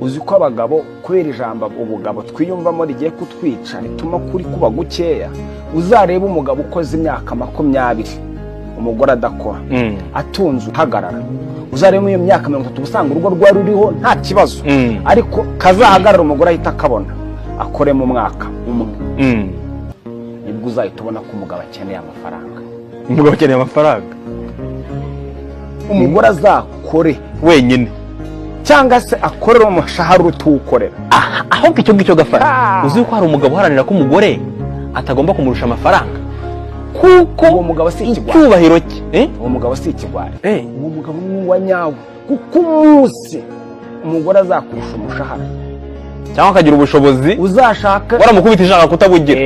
Uzi ko abagabo, kubera ijambo ubugabo twiyumvamo rigiye kutwica, rituma kuri kuba gukeya. Uzarebe umugabo ukoze imyaka 20 umugore adakora, atunze uhagarara, uzarebe muri iyo myaka 30 usanga urugo rwari ruriho nta kibazo, ariko kazahagarara umugore ahita akabona akore mu mwaka umwe, nibwo uzahita ubona ko umugabo akeneye amafaranga. Umugabo akeneye amafaranga. Umugore azakore wenyine, cyangwa se akorere umushahara utuwukorera. Ahubwo icyo ngicyo gafara, uzi ko hari umugabo uharanira ko umugore atagomba kumurusha amafaranga, kuko uwo mugabo si ikigwari. Icyubahiro cye. Uwo mugabo si ikigwari, uwo mugabo ni uwa nyawe, kuko umunsi umugore azakurusha umushahara cyangwa akagira ubushobozi uzashake waramukubita ishaka kutabugira,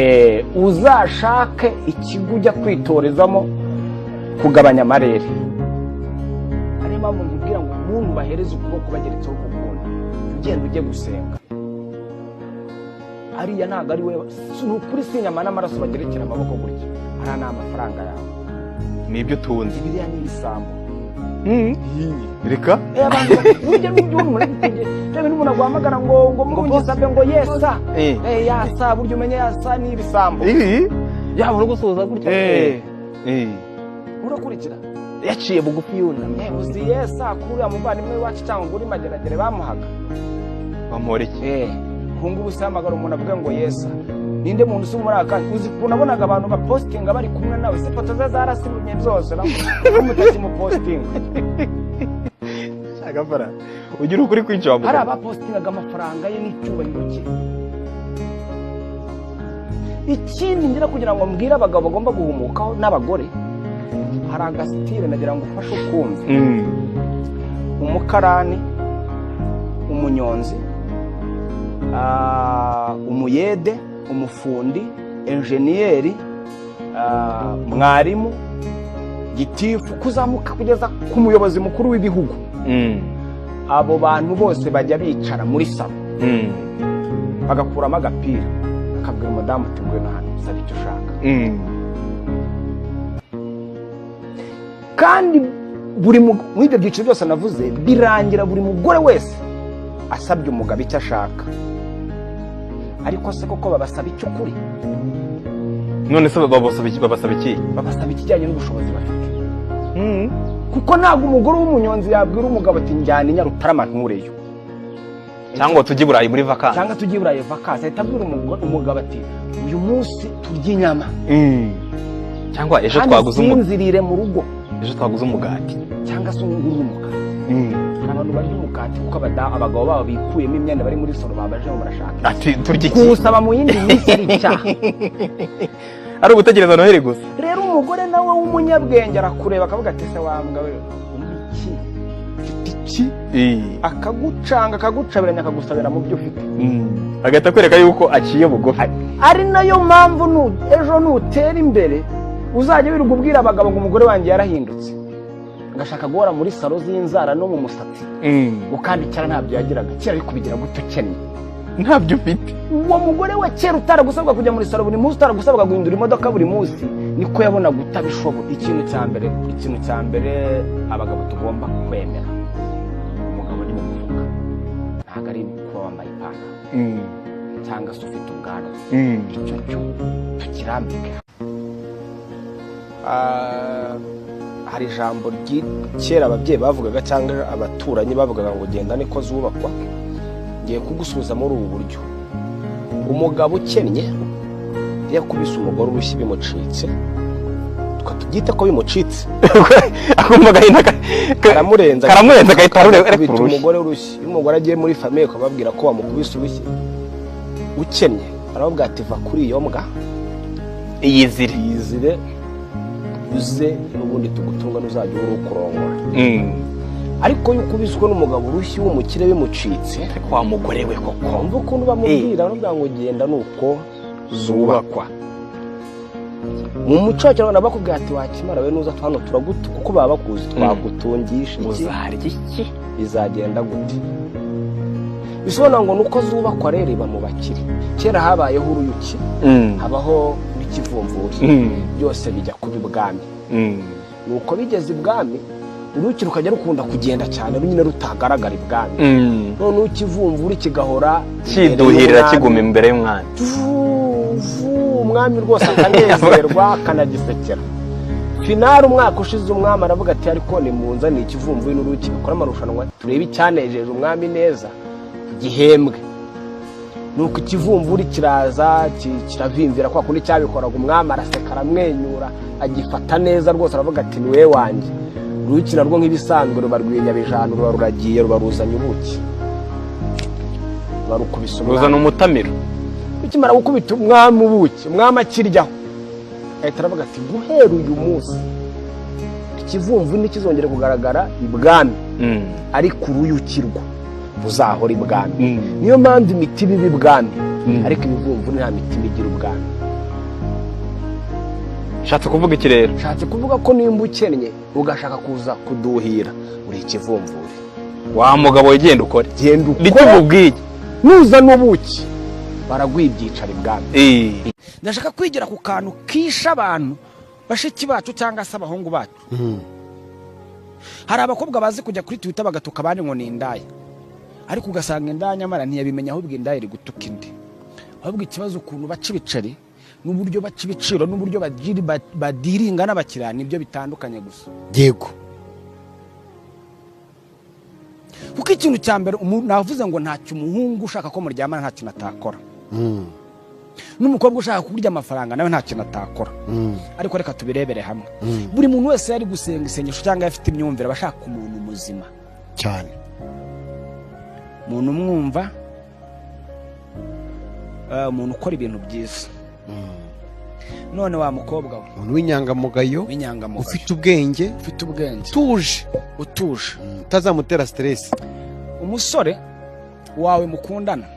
uzashake ikigo ujya kwitorezamo kugabanya amarere. Ariyo mpamvu nkubwira ngo umuntu bahereze ukuboko bageretseho ukundi, ugenda ujye gusenga ariya ntabwo ari we. Ni ukuri, si inyama n'amaraso bagerekera amaboko gutya, ariya ni amafaranga yawe. Ni ibyo utunze. Biriya ni ibisambo. Reka. Abantu burya n'ibyo umuntu ari n'umuntu aguhamagara ngo murungisabe ngo yesa, yasa, burya umenye yasa ni ibisambo. Yaba uri gusuhuza gutya, urakurikira. Yaciye bugufi yunamye. Uzi yesa kuri uriya muvandimwe wacu cyangwa ngo uri Mageragere bamuhaga. Bamporeke. Ubu ngubu se hamagara umuntu avuga ngo yesa, ninde muntu usi muri aka? Uzi ukuntu nabonaga abantu bapositinga bari kumwe nawe? Se ifoto ze zarasibimye zose mutakimupositinga? Gafara, ugira ukuri kwinshi wa Hari mugabo. abapositingaga amafaranga ye n'icyubahiro cye. Ikindi ngira kugira ngo mbwire abagabo bagomba guhumukaho n'abagore, hari agasitire nagira ngo ufashe ukumve. Umukarani, umunyonzi, umuyede, umufundi, enjeniyeri, mwarimu, gitifu, kuzamuka kugeza ku muyobozi mukuru w'ibihugu, abo bantu bose bajya bicara muri salo, bagakuramo agapira, bakabwira umudamu uti: "Ngwino hano, saba icyo ushaka." Kandi buri muri ibyo byiciro byose navuze, birangira buri mugore wese asabye umugabo icyo ashaka. Ariko se koko babasaba icyo ukuri? None se babasaba iki? Babasaba iki? Babasaba ikijyanye n'ubushobozi bafite, kuko ntabwo umugore w'umunyonzi yabwira umugabo ati: "Njyana i Nyarutarama ntureyo." Cyangwa tujye i Burayi muri vacances. Cyangwa tujye i Burayi vacances. Ahita abwira umugabo ati: "Uyu munsi turya inyama." Cyangwa ejo kandi twaguze sinzirire mu rugo. Ejo twaguze umugati. Cyangwa se ungurire umugati. Hari abantu barya umugati kuko abagabo babo bikuyemo imyenda, bari muri salo, babaje ngo barashaka. Ati: "Turya iki?" Kuwusaba mu yindi minsi ari icyaha. Ari ugutegereza Noheli gusa. Rero umugore nawe w'umunyabwenge arakureba akavuga ati: "Se wambwa we, umpa iki? Mfite iki?" Akagucanga, akagucabiranya, akagusabira mu byo ufite. Agahita akwereka yuko aciye bugufi. Ari nayo mpamvu ejo nutera imbere uzajya wirirwa ubwira abagabo ngo: "Umugore wanjye yarahindutse, ngashaka guhora muri salo z'inzara no mu musatsi," ngo kandi kera ntabyo yagiraga. Kera ariko kubigira gute ukennye? Ntabyo ufite. Uwo mugore wa kera utaragusabwa kujya muri salo buri munsi, utaragusabwa guhindura imodoka buri munsi, niko yabonaga utabishoboye. Ikintu cya mbere abagabo tugomba kwemera, umugabo ni mu mufuka, ntabwo ari kuba wambaye ipantaro cyangwa se ufite ubwanwa. Icyo cyo tukirambike. Hari ijambo kera ababyeyi bavugaga cyangwa abaturanyi bavugaga ngo: "Genda niko zubakwa." Ngiye kugusubiza muri ubu buryo: umugabo ukennye iyo akubise umugore urushyi bimucitse, tubyite ko bimucitse, akumva agahinda karamurenza. Karamurenza, agahita akubita arekura urushyi. Umugore urushyi, iyo umugore agiye muri famille ukababwira ko wamukubise urushyi ukennye, arababwira ati: "Va kuri iyo mbwa." Iyizire. "Yizire uze n'ubundi tugutunga, ntuzajya ubura ukurongora." Ariko iyo ukubiswe n'umugabo urushyi w'umukire bimucitse, wa mugore we koko, wumva ukuntu bamubwira, baramubwira ngo: "Genda nuko zubakwa." Mu muco wa Kinyarwanda bakubwira ati: "Wakimara we, nuza hano turagutu," kuko baba bakuzi, "twagutungisha iki?" Uzarya iki? Bizagenda gute? Bisobanura ngo nuko zubakwa rero iba mu bakire. Kera habayeho uruyuki, habaho n'ikivumvuri, byose bijya kuba ibwami. Nuko bigeze ibwami, Uruyuki rukajya rukunda kugenda cyane nyine rutagaragara ibwami. None ukivumvuri kigahora kiduhirira kiguma imbere y'umwami. Umwami rwose akanezerwa akanagisekera. Finale umwaka ushize umwami aravuga ati ariko nimunzanire ikivumvuri n'uruyuki bikora amarushanwa turebe icyanejeje umwami neza gihembwe. Nuko ikivumvuri kiraza kiravimvira kwa kundi cyabikoraga, umwami araseka aramwenyura agifata neza rwose aravuga ati ni wewe wanjye. Uruyuki narwo nk'ibisanzwe ruba rwinyabijana ruba ruragiye ruba ruzanye ubuki barukubise umwami ruzana umutamiro. Ukimara gukubita umwami ubuki, umwami akiryaho ahita aravuga ati guhera uyu munsi ikivumvu ntikizongere kugaragara ibwami, ariko uruyuki rwo ruzahora ibwami. Niyo mpamvu imiti iba ibwami, ariko ibivumvu nta mitima igira ubwami. Nshatse kuvuga iki rero? Nshatse kuvuga ko nimba ukennye ugashaka kuza kuduhira uri ikivumvuri. Wa mugabo we genda ukore, genda ukore bitububwiye, nuzana ubuki baraguha ibyicaro ibwami. Ndashaka kwigira ku kantu kisha abantu bashiki bacu cyangwa se abahungu bacu. Hari abakobwa bazi kujya kuri Twitter bagatuka abandi ngo ni indaya, ariko ugasanga indaya nyamara ntiyabimenya, ahubwo indaya iri gutuka indi. Ahubwo ikibazo ukuntu baca ibiceri n'uburyo baca ibiciro n'uburyo badiringa n'abakiriya nibyo bitandukanye gusa. Yego, kuko ikintu cya mbere navuze ngo ntacyo umuhungu ushaka ko muryamana nta kintu atakora, n'umukobwa ushaka kurya amafaranga nawe nta kintu atakora. Ariko reka tubirebere hamwe. Buri muntu wese yari gusenga isengesho cyangwa afite imyumvire aba ashaka umuntu muzima cyane, umuntu umwumva, umuntu ukora ibintu byiza. None wa mukobwa we, umuntu w'inyangamugayo, ufite ubwenge, utuje, utazamutera stress. Umusore wawe mukundana,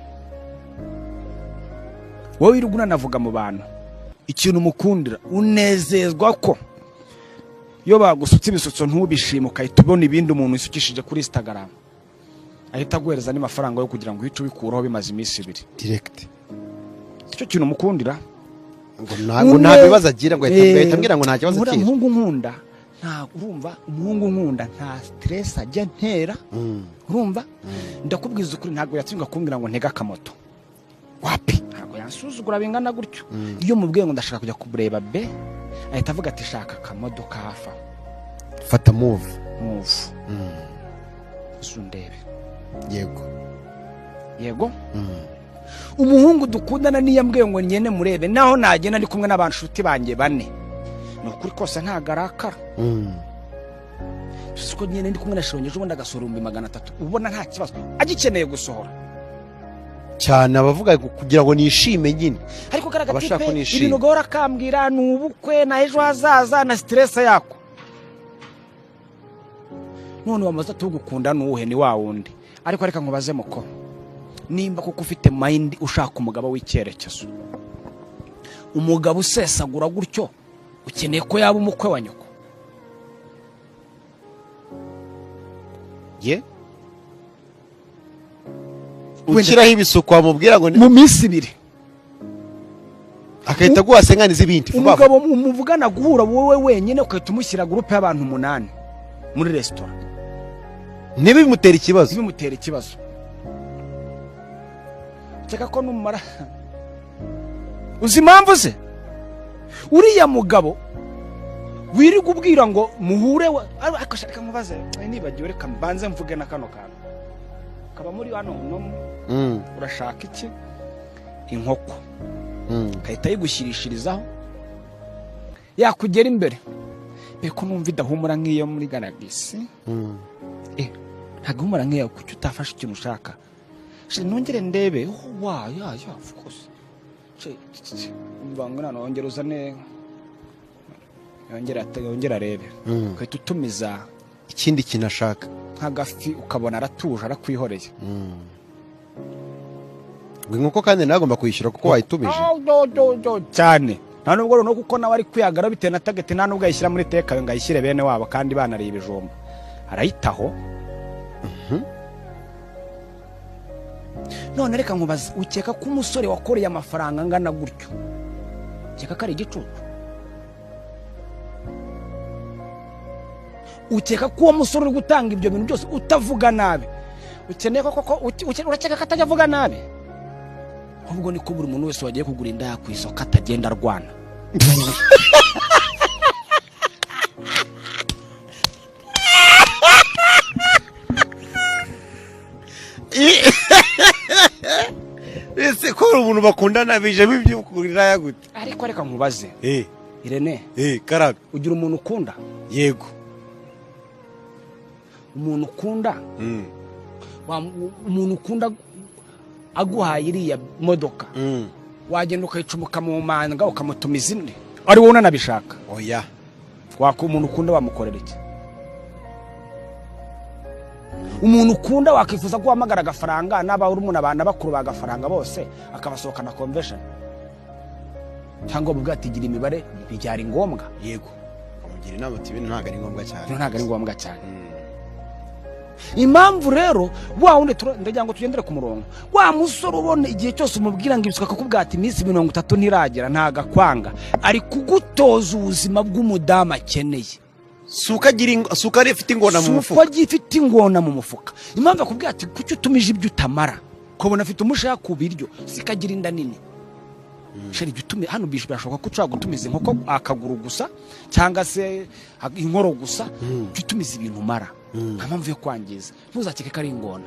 wowe wirirwa unanavuga mu bantu ikintu umukundira, unezezwa ko iyo bagusutse ibisutso ntubishime, ukahita ubona ibindi umuntu isukishije kuri Instagram ahita aguhereza n'amafaranga yo kugira ngo uhite ubikuraho bimaze iminsi ibiri direct. Icyo kintu umukundira ngo nta bibazo agira, ngo ahita ambwira ngo nta kibazo agira. Umuhungu nkunda nta, urumva umuhungu nkunda nta stress ajya ntera. Urumva ndakubwiza ukuri, ntabwo yatsinga kumbwira ngo ntega akamoto wapi, ntabwo yansuzugura bingana gutyo. Iyo mubwiye ngo ndashaka kujya kureba be, ahita avuga ati shaka akamodoka hafa, fata move zundebe. Yego yego. Umuhungu dukundana niyo ambwiye ngo ngende murebe, naho nagenda ndi kumwe n'abanshuti banjye bane, ni ukuri kose ntago arakara. Tuzi ko nyine ndi kumwe na Shirongeje ubundi agasohora 300,000, ubona nta kibazo agikeneye gusohora cyane, abavuga kugira ngo nishime nyine. Ariko garagara ibintu gahora akambwira ni ubukwe na ejo hazaza na stress yako. None wamaze tugukunda nuhe ni wa wundi. Ariko reka nkubaze muko, nimba kuko ufite mind ushaka umugabo w'icyerekezo, umugabo usesagura gutyo ukeneye ko yaba umukwe wa nyoko? Ye ukiraho ibisuko wamubwira ngo mu minsi ibiri akahita aguha senganiza ibindi. Umugabo muvugana guhura wowe wenyine ukahita umushyira groupe y'abantu 8 muri restaurant, ntibimutera ikibazo, ntibimutera ikibazo. Cyeka ko numara uzi impamvu se uriya mugabo wirirwa ubwira ngo muhure, ariko shaka nkubaze nibagiwe, reka mbanze mvuge na kano kantu kaba muri hano no urashaka iki? Inkoko kahita yigushyirishirizaho yakugera imbere beko numva idahumura nk'iyo muri Galaxy. Ntabwo ihumura nk'iyo, kuki utafashe ikintu ushaka? Nongere ndebe wa ya ya of course. Umva ngo nongere uzane, yongera arebe, ukahita utumiza ikindi kintu ashaka nk'agafi, ukabona aratuje arakwihoreye. Ngo inkoko kandi nawe agomba kuyishyura kuko wayitumije cyane. Nta nubwo no kuko nawe ari kwiyagara bitewe na target, nta nubwo ayishyira muri teka ngo ayishyire bene wabo kandi banariye ibijumba, arayitaho. None reka nkubaze, ukeka ko umusore wakoreye amafaranga angana gutyo, ukeka ko ari igicucu? Ukeka ko uwo musore uri gutanga ibyo bintu byose utavuga nabi, ukeneye koko, urakeka ko atajya avuga nabi? Ahubwo niko buri muntu wese wagiye kugura indaya ku isoko atagenda arwana. Ese ko hari umuntu bakundana bijemo ibyo kugura gute? Ariko reka nkubaze. Irene. Karabe. Ugira umuntu ukunda? Yego. Umuntu ukunda, umuntu ukunda aguhaye iriya modoka, wagenda ukayicumuka mu manga ukamutumiza indi ari wowe unanabishaka? Oya. Waka umuntu ukunda wamukorera iki? Umuntu ukunda wakwifuza ko uhamagara agafaranga n'aba urumuna abantu bakuru bagafaranga bose akabasohokana convention, cyangwa ubwo ati gira imibare ntibyari ngombwa? Yego, amugira inama ati ibintu ntabwo ari ngombwa cyane. Ntabwo ari ngombwa cyane. Impamvu rero wa wundi, ndagira ngo tugendere ku murongo wa musore, ubona igihe cyose umubwira ngo ibisuka akakubwira ati iminsi 30 ntiragera, ntagakwanga, ari kugutoza ubuzima bw'umudamu akeneye. Si uko agira si uko afite ingona mu Si uko mufuka. agiye ifite ingona mu mufuka. Impamvu akubwira ati kuki utumije ibyo utamara, ukabona afite umushaha ku biryo, sikagira inda nini. Sheri, jya utumi hano, birashoboka ko ushobora gutumiza inkoko akaguru gusa cyangwa se inkoro gusa. Jya utumiza ibintu umara, nta mpamvu yo kwangiza, ntuzakeke ko ari ingona.